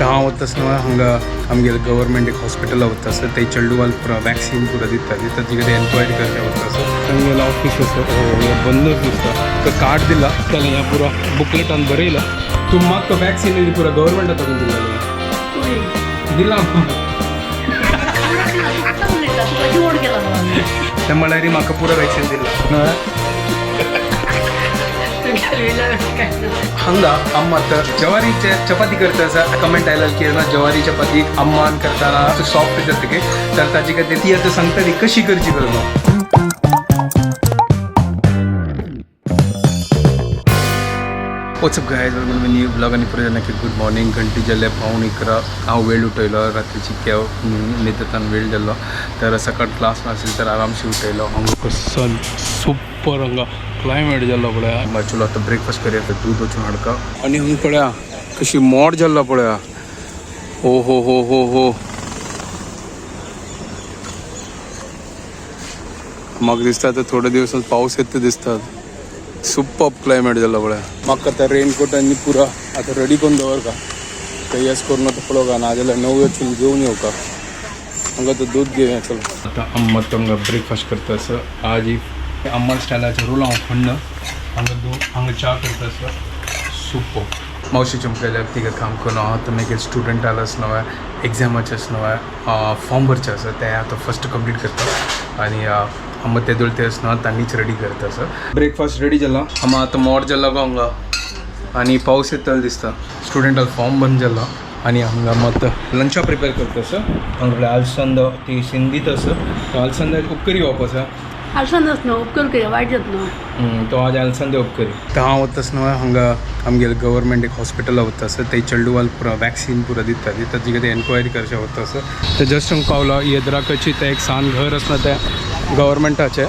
हांव वता आसतना हांगा आमगेले गव्हर्मेंट एक हॉस्पिटला वता आसा, थंय चेडवाल पुरा वॅक्सीन पुरा दिता, ताजे कडेन एन्क्वायरी करपाक वता आसा. तांगेलें ऑफीस आसा. ओ हें बंदच दिसता. तुका कार्ड दिला जाल्यार हें पुरा बुकलेटान बरयलां. तूं म्हाका वॅक्सीन पुरा गव्हर्मेंटा तकून दिलेलें दिलां. तें म्हळ्यार म्हाका पुरा वॅक्सीन दिलां. हांगा अम्मा तर जवारीचे चपाती करता आसा. कमेंट आयला की ना जवारी चपाती अम्मान करताना सॉफ्ट जातकीर, तर ताजे खातीर ती आतां सांगता ती कशी करची करून. What's up guys, welcome to new vlog. आणि परत की गुड मॉर्निंग. घंटी जाल्ले 10:45. हांव वेळ उठयलो, रात्रीची केव न्हिदतान वेळ जाल्लो, तर सकाळ क्लास नासली तर आरामशी उठयलो. हांगा सन सुपर, हांगा क्लायमेट जाल्लो पळया. चलो आतां ब्रेकफास्ट करया. दूद वचून हाडका. आनी हांगा पळया कशी मोड जाल्लो पळया. हो हो हो हो हो, म्हाका दिसता आतां थोडे दिवसात पावस येता दिसतात. सुपर क्लायमेट जाल्लो पळया. म्हाका आतां रेनकोट आनी पुरा आतां रेडी करून दवर का तयार करून आतां पळोवका, नाजाल्यार नवी वचून घेवन येवका. हांगा आतां दूद घेवया. चलो आतां अम्मा हांगा ब्रेकफास्ट करता आसा. आज ही अम्मा स्टायलाचो रोल हांव खण्ण. हांगा दूद, हांगा च्या करता आसा. सुपर. मावशी चमकयल्या तिका काम करून. आतां मागीर स्टुडंट आलास नव्या एग्जामाचे नव्या फॉर्म भरचे आसा, ते आतां फर्स्ट कंप्लीट करता आनी आमी ते दोळ ते आसना तांणीच रेडी करता आसा. ब्रेकफास्ट रेडी जाला. आमी आतां मोड जाला गो हांगा आनी पावस येतलो दिसता. स्टुडंटाक फॉर्म बंद जाला आनी हांगा मात लंचा प्रिपेर करता आसा. हांगा आलसंद, ती सिंदीत आसा. आलसंद उपकरी घेवप आसा. अल्संदच न्हू, उपकर करया, वायट जात न्हू. तो आज आलसंदे उपकरी. तर हांव वता आसतना हांगा आमगेले गव्हर्मेंट एक हॉस्पिटला वता आसा, थंय चेडवाल पुरा वॅक्सीन पुरा दिता, ताजे खातीर एन्क्वायरी करचें वता आसा. तर जस्ट हांगा पावला येद्राकाची, तें एक सान घर आसना तें गव्हर्मेंटाचें,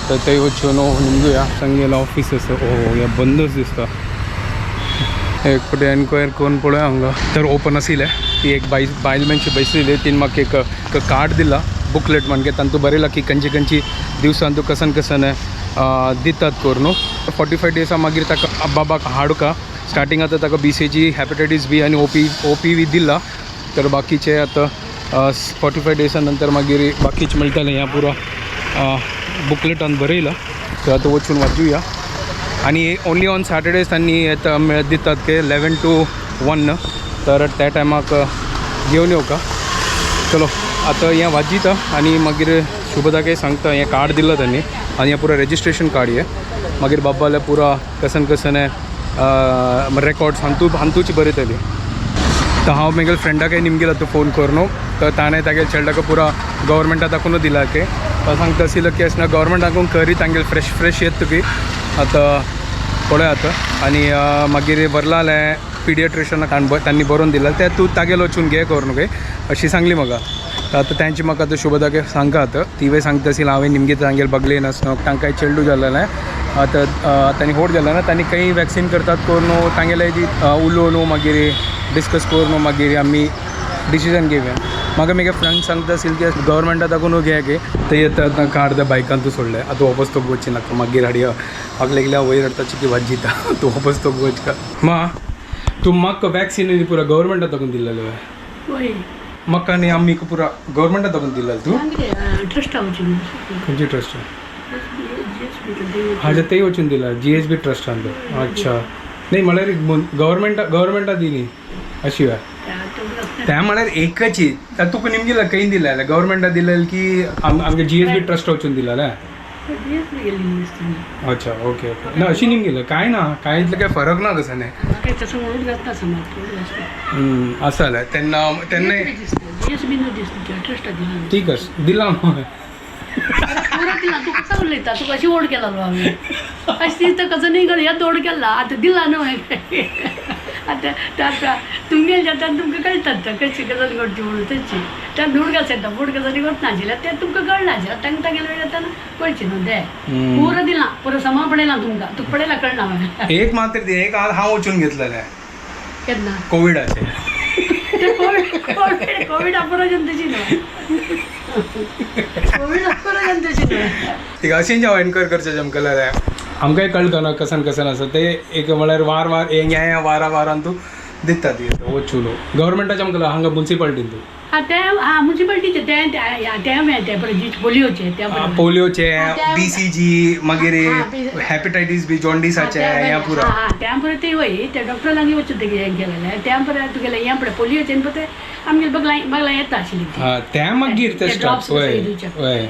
तर थंय वचून निमगुया. तांगेलें ऑफीस आसा. ओ हें बंदच दिसता. एक फावटी एन्क्वायर करून पळोवया. हांगा तर ओपन आशिल्लें. ती एक बायल बायल मनशी बसलेली, तिने म्हाका एक कार्ड दिला, बुकलेट म्हणजे तांतू बरयलां की खंयचे खंयची दिवसान तूं कसन कसन दितात करून. 45 डेसा मागीर ताका बाबाक हाडका. स्टार्टिंग आतां ताका बीसीजी, हेपेटायटीस बी आनी ओपीवी दिला, तर बाकीचे आतां 45 डेसा नंतर मागीर बाकीचे मेळटलें. ह्या पुरो बुकलेटान बरयलां. तर आतां वचून वाचुया. आणि ओन्ली ऑन सॅटर्डेज त्यांनी येता दितात की 11 to 1, तर त्या टायमाक घेवन येवका. चलो आतां हें वाजिता आनी मागीर शुभदाके सांगता. हें कार्ड दिलां तांणी आनी हें पुरा रेजिस्ट्रेशन कार्ड हें. मागीर बाबाले पुरा कसन कसन रेकॉर्ड्स हांतू हांतूच बरयतली. तर हांव म्हगेल्या फ्रेंडाकय निमगेला तो फोन करून, तर ताणें तागेल्या चेडवाक पुरा गव्हर्मेंटा दाखोवन दिला की तो सांगता आशिल्लो की अशें गव्हर्मेंटाकून करी तांगेले फ्रेश फ्रेश येत तुकी. आतां पळय आतां. आनी मागीर व्हरलालें पिडियाट्रिशनाक, तांणी बरोवन दिलां तें तूं तागेलो वचून घे करून गे अशी सांगली म्हाका. तर आतां तांची म्हाका आतां शुभदाके सांगता. आतां तिवूय सांगता आशिल्ली, हांवें निमगी तांगेले बगले नासना तांकां चेडू जालेलें आतां तांणी होड जालें ना, तांणी खंय वॅक्सीन करतात करून तांगेले जी उलोवन मागीर डिस्कस करून मागीर आमी डिसिजन घेवया. म्हाका म्हगे फ्रेंड सांगता आशिल्ले की गव्हर्मेंटा दाखोवन घे गे. ते येता कार्ड त्या बायकान तूं सोडलें. आतां वापस तो वचची नाका, मागीर हाडया. म्हाका लेगल्या वयर हाडटा की वाजिता तूं वापस तो वच का. मा तूं म्हाका वॅक्सीन पुरा गव्हर्मेंटा दाखोवन दिलेलें. वय. म्हाका आनी आमी पुरा गव्हर्मेंटा दाखोवन दिलेलें तूं. ट्रस्ट वचून. खंयची ट्रस्ट? हाजे तेय वचून दिला जीएसबी ट्रस्टान तो. अच्छा, नाही म्हळ्यार गव्हर्मेंटा दिली अशी वा त्या म्हळ्यार एकच. तुका निमगिला खंय दिलेलें? गव्हर्मेंटा दिलेलें की आमगे जीएसबी ट्रस्ट वचून दिलेलें? अच्छा, ओके ओके. ना अशी निमगिलं काय ना काय इतलं काय फरक ना तसं नाही. तसं म्हणून जाता समज. असं जालें तेन्ना तेन्ना. जीएसबी दिसता, ट्रस्ट दिला. ठीक आसा, दिला. पुरा दिला. तूं कसो उलयता? तूं कशी ओड केला हांवें अशी दिसता कसो न्ही ह्या दोड केला आतां दिला न्हू. आतां आतां तुमगेले जाता तुमकां कळटात कशी गजाल करची म्हणून. तशी त्या धूड घालता फूड गजाली नाशिल्ल्या तें तुमकां कळनाशिल्लें. तांकां तांगेले वेळ जाता कळचें न्हू तें. पुरो दिलां, पुरो समा पडयलां तुमकां. तुका पडयलां, कळना हांवें. एक मात्र एक हांव वचून घेतलेलें. केन्ना? कोविडाचें. ते कोविड कोविड कोविड अपराजन तशी न्हू, कोविड अपराजन तशी न्हू. ठीक अशें हांव एनक्वायर करचें आमकां. आमकांय कळटा ना कसन कसन आसा ते. एक म्हळ्यार वार वार ह्या ह्या वारा वारान तूं दिता ती वचून गव्हर्मेंटाचे आमकां हांगा मुन्सिपालिटीन तूं. हा ते हा मुन्सिपालिटीचे ते ते ते पळय पोलिओचे ते. पोलिओचे, हा, ते- बीसीजी, मागीर हा, हेपेटायटीस बी, जॉन्डिसाचे ह्या पुरा. हा त्या पळय ते वय ते डॉक्टर लागीं वचून ते हें केलेलें त्या पळय तुगेलें हें पळय पोलिओचे पळय ते आमगेले बगला बगला येता आशिल्ली ती. हा त्या मागीर ते ते स्टार्ट drops वय कशे दिवचे. वय.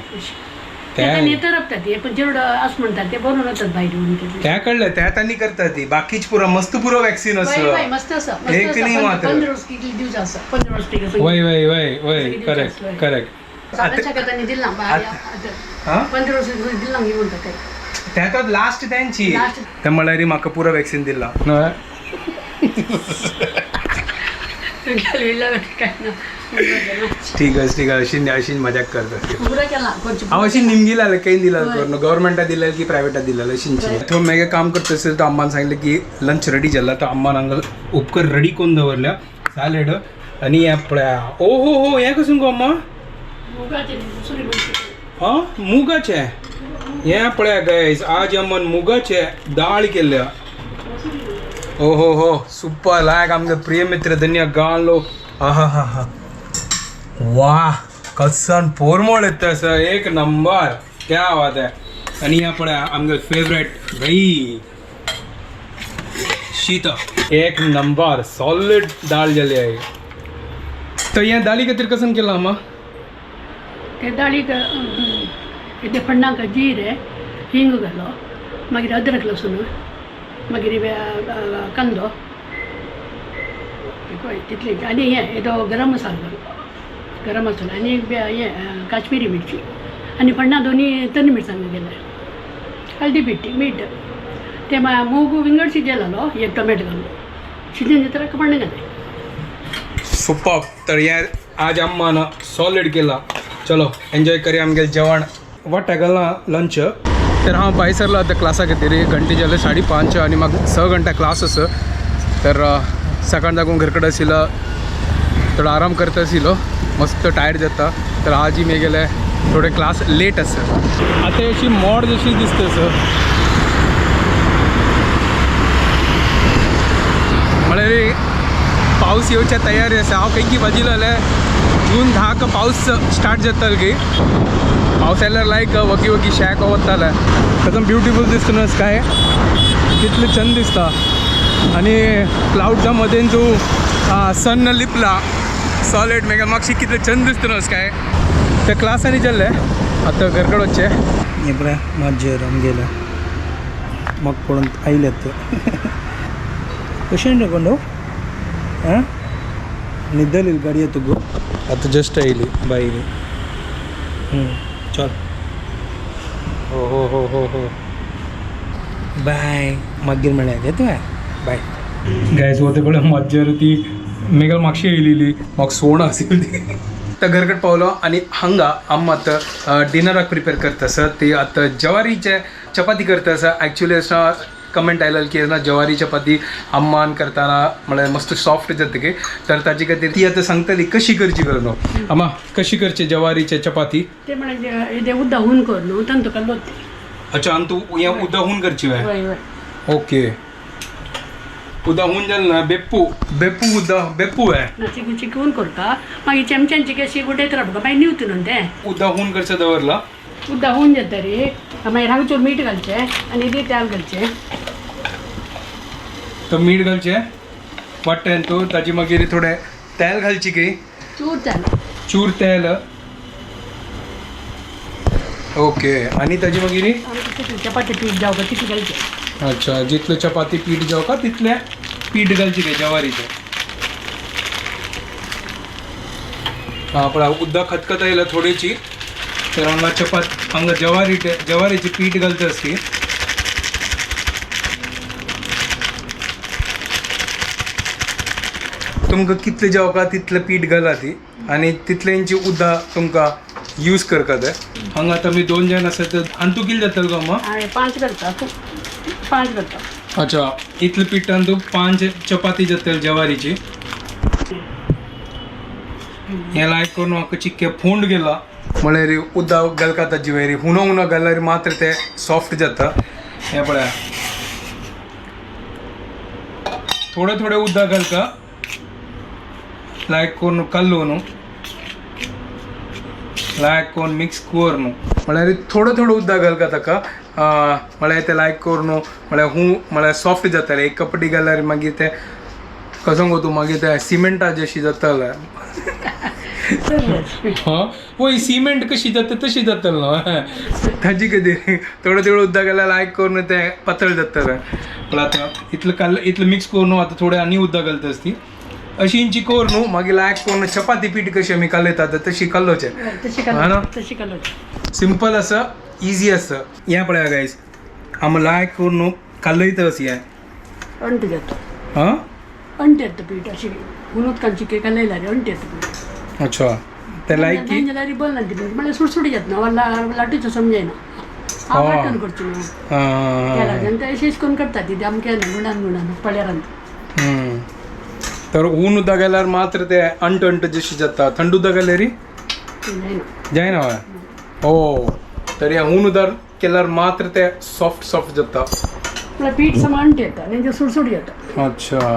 ते ते नेतर रपतात ते पण जेवढं असं म्हणतात ते बरोवन वतात भायर येऊन तिथले. त्या कळलं त्या त्यांनी करतात ती बाकीच पुरा मस्त पुरा वॅक्सिन वय वय असं. मस्त असं मस्त एक असं. नाही मात्र. 15 वर्ष किती दिवस असं 15 वर्ष ते कसं. वय वय वय वय सगळी दिवस करेक्ट वय. करेक्ट. साधारण शकत आणि दिला हा 15 वर्ष दिला म्हणतात ते. त्या लास्ट त्यांची. Last. त्या म्हळ्यार म्हाका पुरा वॅक्सिन दिला. गेलेलं काय ना. ठीक आहे ठीक आहे, अशी अशी मजाक करतात. पुरा केला कोणची. हांव अशी निमगी लागले काही दिला हय. करून गव्हर्मेंटा दिलेलं की प्रायव्हेटा दिलेलं अशींची. तो मागीर काम करता असेल तर अम्मान सांगलें की लंच रेडी जाला. तर अम्मान हांगा उपकर रेडी करून दवरल्या सॅलेड आनी हें पळया. ओ हो हो, हें कसून गो अम्मा? मुगाचे दुसरी गोष्ट. हा मुगाचे हें पळया गायज, आज अम्मान मुगाचे दाळ केल्या. ओ हो हो सुपर लायक आमगे प्रिय मित्र धन्य गालो. हा हा हा हा वा कसन पोरमोळ येतं सर, एक नंबर, क्या बात आहे. आणि ह्या पळया आमगे फेवरेट दही शीत, एक नंबर सॉलिड दाळ जाली आहे. तर ह्या दाळी खातीर कसन केला आमा? ते दाळीक ते फण्णाक जिरे हिंग घालो, मागीर अद्रक लसूण, मागीर कांदो तितले आनी हें येदो गरम मसालो घालो, गरम मसालो आनी एक हें काश्मिरी मिरची आनी फण्णां दोनी तन्नी मिरसांग गेले, हळदी पिठी मीठ ते मूग विंगड शिजयलेलो, एक टोमॅटो घालो, शिजून जातकीर फण्णां घालें. सुपर. तर या आज अम्मान सॉलिड केला. चलो एन्जॉय करूया आमगे जेवण वाट घालना लंच. तर हांव भायर सरलो आतां क्लासा खातीर. घंटे जाले 5:30 आनी म्हाका 6 घंटा क्लास आसा. तर सकाळ जागून घर कडेन आशिल्लो, थोडो आराम करता आशिल्लो, मस्त टायर्ड जाता. तर आजही मी गेले थोडे क्लास लेट आसा. आतां अशी मोड जशी दिसता सर, म्हळ्यार पावस येवच्या तयारी आसा. हांव खंयची भाजी जाल्यार जून 10 पावस स्टार्ट जातालो की पावस आयल्यार लायक वगी वगी शॅक वताले. एकदम ब्युटिफूल दिसता न्हू स्काय, कितलें चंद दिसता. आनी क्लाउड्सा मदेन जो सन लिपला सॉलिड मागीर मातशें कितलें चंद दिसता न्हू स्काय. त्या क्लासांनी जाल्ले आतां घर कडेन वचचें. हें पळय माजर आमगेलें म्हाका पळोवन आयलें तें. कशें रे कोंडो आं न्हिदली गाडये तुगो? आतां जस्ट आयली. बायली चल. हो हो हो हो हो. बाय, मागीर मेळया तुवें, बाय. गायज वते पळय मज्जर ती मेगल मागशी येयलेली, म्हाका सोण आशिल्ली ती. तर घरकट पावलो आनी हांगा आम आतां डिनराक प्रिपेर करता आसा. ती आतां ज्वारीचे चपाती करता आसा. एक्चुली अशें कमेंट आयलेलो की ना ज्वारी चपाती अम्मान करताना म्हळ्यार मस्त सॉफ्ट जाता की, तर ताजे खातीर ती आतां सांगतली कशी करची करून. अम्मा कशी करची ज्वारीचे चपाती? ते म्हणजे ते उद्दा हून कर न्हू तांतू तुका लोट. अच्छा, आनी तूं हें उदक हून करची वय? वय वय. ओके, उदक हून जालें ना बेप्पू बेप्पू उदक बेप्पू आहे. ना चिकून चिकून करता, मागीर चमच्यान चिके उडयत रावता, मागीर न्हिवता न्हू तें. उदक हून करचें दवरलां. उद्दा हून जाता रे मागीर हांगचूर मीठ घालचें आनी इल्लें तेल घालचें. तर मीठ घालचें वाट्टें तूं ताजे मागीर थोडें तेल घालची की. चूर तेल. चूर तेल, ओके. आनी ताजे मागीर आमकां चपाती पीठ जावं तितलें घालचें. अच्छा, जितलें चपाती पीठ जावं का तितलें पीठ घालचें काय ज्वारीचें. हां पळय उदक खतखत आयला थोडीशी, तर हांगा चपात हांगा ज्वारी ज्वारीचें पीठ घालता आसली. तुमकां कितलें जेवका तितलें पीठ घाला ती आनी तितलेंची उदक तुमकां यूज करता ते. हांगा आतां आमी 2 जाण आसा तर आनी तूं कितें जातलो गो अम्मा? हांवें 5 घालता, 5 घालता. अच्छा, इतले पिठान तूं 5 चपाती जातली ज्वारीची. हें लायक करून म्हाका चिक्के फोंड गेला म्हळ्यार उदक घालता ताजे वयर हुनो हुनो घाल्यार मात्र ते सॉफ्ट जाता. हें पळया थोडे थोडे उदक घालका लायक करून कालोवन लायक करून मिक्स कर न्हू म्हळ्यार थोडो थोडो उदक घालका ताका म्हळ्यार ते लायक करून म्हळ्यार हूं म्हळ्यार सॉफ्ट जाताले. एक कपडी घाल्यार मागीर ते कसो गो तूं मागीर ते सिमेंटा जशी जातले. हां वय सिमेंट कशी जाता तशी जातले न्हू ताजी खातीर थोडे थोडे उदक घाल्यार लायक करून ते पातळ जातले. पण आतां इतलें काल इतलें मिक्स करून आतां थोडें आनी उदक घालता आसती अशी इंची कर न्हू. मागीर लायक करून चपाती पीठ कशी आमी कालयतात तशी कालोवचें. तशी हा ना? कल तशी कल. सिंपल आसा, इजी आसा. हें पळया गायज, आमी लायक करून न्हू कालयता अशी हें. अंट जाता. हां अंट येता पीठ अशी उदकान चिके कालयल्यार अंट येता पीठ. अच्छा, ते लायक की जाल्यार बल ना ती पीठ म्हळ्यार सुटसुटी जाता ना, लाटूचो समजायना. हांव वांटून करची न्हू केला आनी ते अशेंच करून करता ती आमकां येना गुणान गुणान पळ्यारान. तर ऊन उदक घाल्यार मात्र ते अंट अंट जशी जाता, थंड उदक घाल्यार जायना. जायना हय. हो तर ह्या ऊन उदक केल्यार मात्र ते सॉफ्ट सॉफ्ट जाता. म्हळ्यार पीठ समा अंट येता आनी ते सुटसुटी जाता. अच्छा,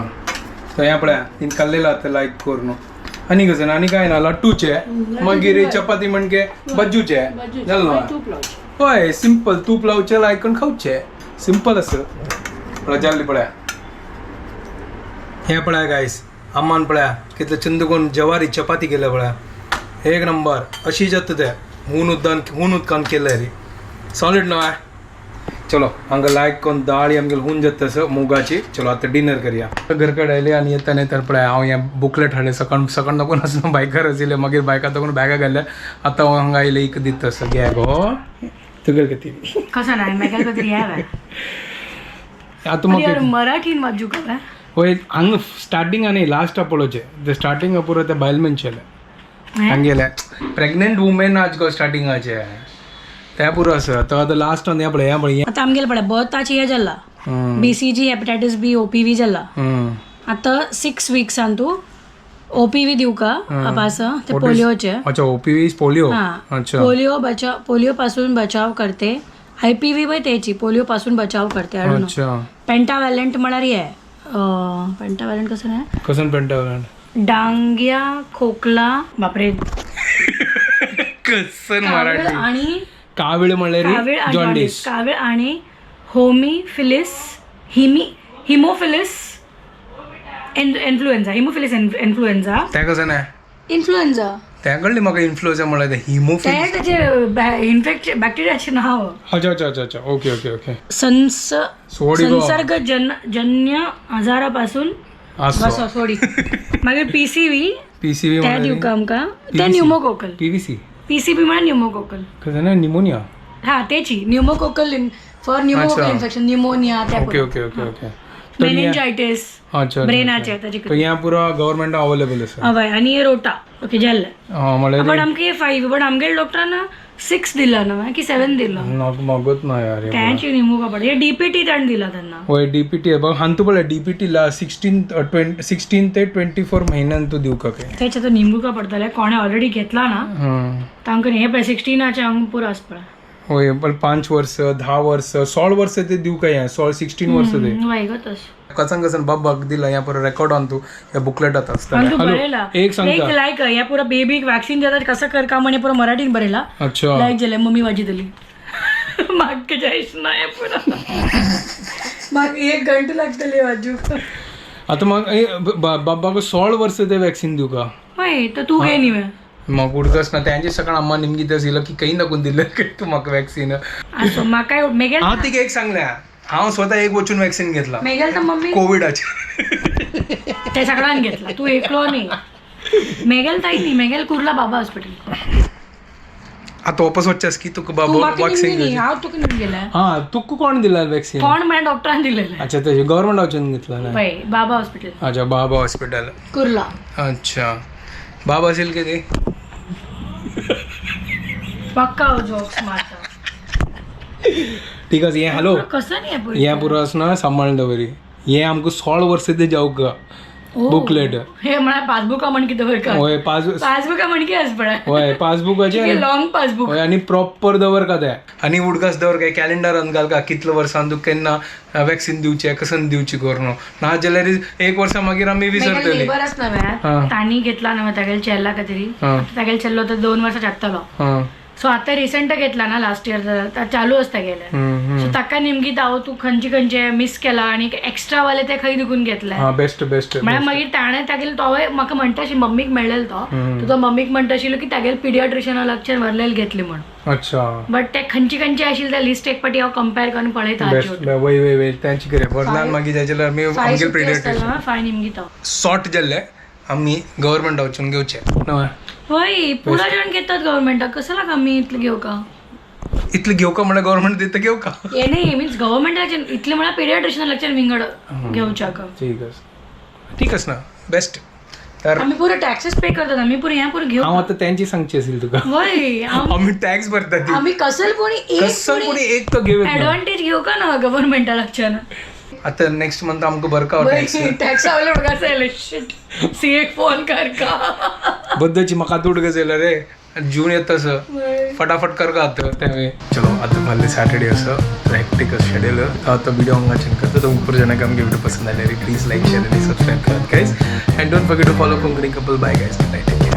तर हें पळया तीन काडलेला आतां लायक करून आनी कसं ना आनी काय ना लाटूचे मागीर चपाती म्हणके बज्जूचे जालें न्हू? तूप लावचें. हय, सिंपल तूप लावचें लायक करून खावचें, सिंपल आसा. पळय जाल्ली पळया, हें पळया गायस, अम्मान पळया कितले चंद करून जवारी चपाती केल्या पळया, एक नंबर अशी जाता ते हून उदकान हून उदकान केले रे सॉलीड न्हय. चलो हांगा लायक करून दाळी आमगेली हून जाता आसा मुगाची. चलो आतां डिनर करया. घर कडेन आयले आनी येतना येतना पळय हांव हें बुकलेट हाडलें. सकाळ सकाळ नको नासलो बायकार आशिल्लें, मागीर बायकार तकून बॅगां घातल्या. आतां हांव हांगा आयलें एक दिता आसा घे गो तुगे खातीर. कसं नाही मेगेल खातीर ह्या. आतां म्हाका मराठीन वाजू का? वय हांगा स्टार्टिंग आनी लास्ट पळोवचें ते स्टार्टिंग पुरो ते बायल मनशेलें हांगेलें प्रेग्नंट वुमेन आज गो स्टार्टिंगाचे ते पुरो आसा. तो आतां लास्ट हें पळय हें पळय. आता आमगेले पळय बर्थाचे हे जाला बीसीजी हेपेटायटीस बी ओपीव्ही जाला. आता 6 विक्सान तूं ओपीव्ही दिवका पास ते पोलिओचे. अच्छा, ओपीव्ही is polio. हा अच्छा. पोलिओ बचाव, पोलिओ पासून बचाव करते. आयपीव्ही पळय तेची पोलिओ पासून बचाव करते. I don't know. अच्छा. पेंटावॅलंट म्हळ्यार हे पेंटावॅलंट कसं नाही. कसं पेंटावॅलंट? डांग्या खोकला बापरे. कसं कावीळ मराठी आणि कावीळ कावीळ म्हणल्यार आणि जॉन्डिस. कावीळ आणि होमीफिलिस हिमी हिमोफिलिस इन्फ्लुएन्झा हिमोफिलिस इन्फ्लुएन्झा. ते कसं नाही इन्फ्लुएन्झा. त्या कळली म्हाका इन्फ्लुएन्झा म्हणल्यार ते हिमोफिलिस. ते त्याचे इन्फेक्शन बॅक्टेरियाचे नाव. अच्छा अच्छा अच्छा अच्छा, ओके ओके ओके. संस सोडी गो. संसर्गजन जन्य आजारापासून असो. बसो सोडी. मागीर पीसीव्ही. पीसीव्ही. ते दिवका आमकां ते न्युमोकोकल. पीव्हीसी. पीसीबी म्हळ्यार न्युमोकोकल. कसं ना निमोनिया. हा तेची न्युमोकोकल फॉर न्युमोकोकल अच्छा. इन्फेक्शन न्युमोनिया त्या. Okay okay okay okay. Meningitis. अच्छा. ब्रेनाचे ताजे. तर ह्या पुरो गव्हर्मेंट अवेलेबल आसा. हय आनी रोटा ओके जाल्लें. म्हळ्यार बट आमकां 5 बट आमगेले डॉक्टरान 6 दिला न्हय की 7 दिला. मागत ना यार हे. त्यांची निमू कपडे हे डीपीटी ताणें दिला त्यांना. वय डीपीटी बघ हांतू पळय डीपीटी ला 16 16 ते 24 म्हयन्यान तूं दिवका काय. त्याच्या तो निंबू का पडतले कोणे ऑलरेडी घेतला ना तांकां हे पळय 16 हांगा पुरो आसा पळय. वय पण 5 वर्स 10 वर्स 16 वर्स ते दिवका हें 16 वर्स ते. वय गो तशें. कसन कसन बाबाक दिला ह्या पुरो रेकॉर्ड ऑन तूं ह्या बुकलेटात आसतलें. हांगा हॅलो बरयला एक सांगता. लायक ह्या पुरो बेबीक वॅक्सिन जाता कसं कर का म्हणे पुरो मराठीन बरयला. अच्छा. लायक जालें मम्मी वाजी दिली म्हाका जायच ना हे पुरो म्हाका एक घंटो लागतले वाजूक. आतां म्हाका बाबाक 16 वर्स ते वॅक्सिन दिवका. हय तर तूं घे न्ही मग उडकस ना त्यांचे सकाळ अम्मा निमगी दिलं की काही नकून दिलं की तू म्हाका वॅक्सिन. असो म्हाका मेगेल. हांव तिका एक सांगल्या हांव स्वतः एक वचून वॅक्सिन घेतला मेगेल तर मम्मी कोविडाचे. ते सगळ्यांनी घेतला तू एकलो न्ही मेगेल ताई न्ही मेगेल कुर्ला बाबा हॉस्पिटल. आता वापस वचच्यास की तुका तू बाबा म्हाका वॅक्सिन निमगी न्ही हांव तुका निमगी गेल्या. हा तुका कोण दिला वॅक्सिन? कोण म्हळ्यार डॉक्टरान दिलेलें. अच्छा, ते गव्हर्मेंट वचून घेतला ना? पळय बाबा हॉस्पिटल. अच्छा, बाबा हॉस्पिटल. कुर्ला. अच्छा, बाबा असेल की ते पक्का जोक्स मारता. ठीक आसा. हें हॅलो कसं न्ही हें पुरो आसना सांबाळून दवरी हें आमकां 16 वर्सां ते जावका. बुकलेट. हे म्हळ्यार पासबुका म्हण कितें दवर का? होय, पास. पासबुका म्हण की आस पळय. होय, पासबुकाचे. Long passbook. हय, आनी प्रॉपर दवर का ते आनी उडगास दवर काय कॅलेंडरान घाल का कितले वर्सान तुका केन्ना वॅक्सिन दिवचें, कसन दिवची करून. ना जाल्यार एक वर्सा मागीर आमी विसरतली. लेबर आस नव्हे, तांणी घेतला नव्हे तागेले चेल्ला का तरी. तागेले चेल्लो तर 2 वर्सां जातलो. सो आता रिसेंट घेतला ना लास्ट इयर, चालू आसता गेले. सो ताका नेमकी ताव तू खंयचे खंयचे मिस केला आणि एक्स्ट्रा वाले ते खंय दुखून घेतले. हा, बेस्ट बेस्ट. म्हळ्यार मागीर ताणें तागेले तोय म्हाका म्हणटा आशिल्लो, मम्मीक मेळ्ळेलो तो. तो मम्मीक म्हणटा आशिल्लो की तागेले पिडियाट्रिशना लक्षान व्हरलेले घेतले म्हण. बट ते खंयचे खंयचे आशिल्ले ते लिस्ट एक पाटी हांव कंपेर करून पळयता. बेस्ट. वय वय वय, त्यांची कितें भरलान मागीर जाय जाल्यार आमी आमगेले पिडियाट्रिशन फाय नेमकी तो सॉर्ट जाल्ले आमी गव्हर्मेंटा वचून घेवचे न्हय. वय, पुरा जाण घेतात गव्हर्मेंटाक. कसं लागा आमी इतलें घेवका? इतलें घेवका म्हणल्यार गव्हर्मेंट दिता घेवका. हे नाही, मीन्स गव्हर्मेंटाच्यान इतलें म्हळ्यार पिडियाट्रिशना लक्षान विंगड घेवच्याक. ठीक आसा, ठीक आसा ना, बेस्ट तर. आमी पुरो टॅक्सेस पे करतात, आमी पुरो हें पुरो घेऊ. हांव आतां तेंची सांगची आशिल्ली तुका. वय. आमी टॅक्स भरता ती. आमी कसल कोणी एक कसं कोणी एक तो घेऊ. ऍडव्हान्टेज घेऊ का ना गव्हर्मेंटा लक्षान? आता नेक्स्ट मंथ आमकां भरका टॅक्स. टॅक्स आवले उडकास आयले. शिट, सी एक फोन कर का? बद्दची म्हाका आतां उडकास येयला रे. जून येता सर, फटाफट कर का आतां तें. चलो, आतां मारले सॅटर्डे असो हेक्टिक शेड्यूल. आतां व्हिडिओ हांगाच्यान करता. तो ઉપર જણા કે વિડીયો પસંદ આવેલી પ્લીઝ લાઈક, શેર અને subscribe કરત guys, and don't forget to follow Konkani couple. Bye guys, good night.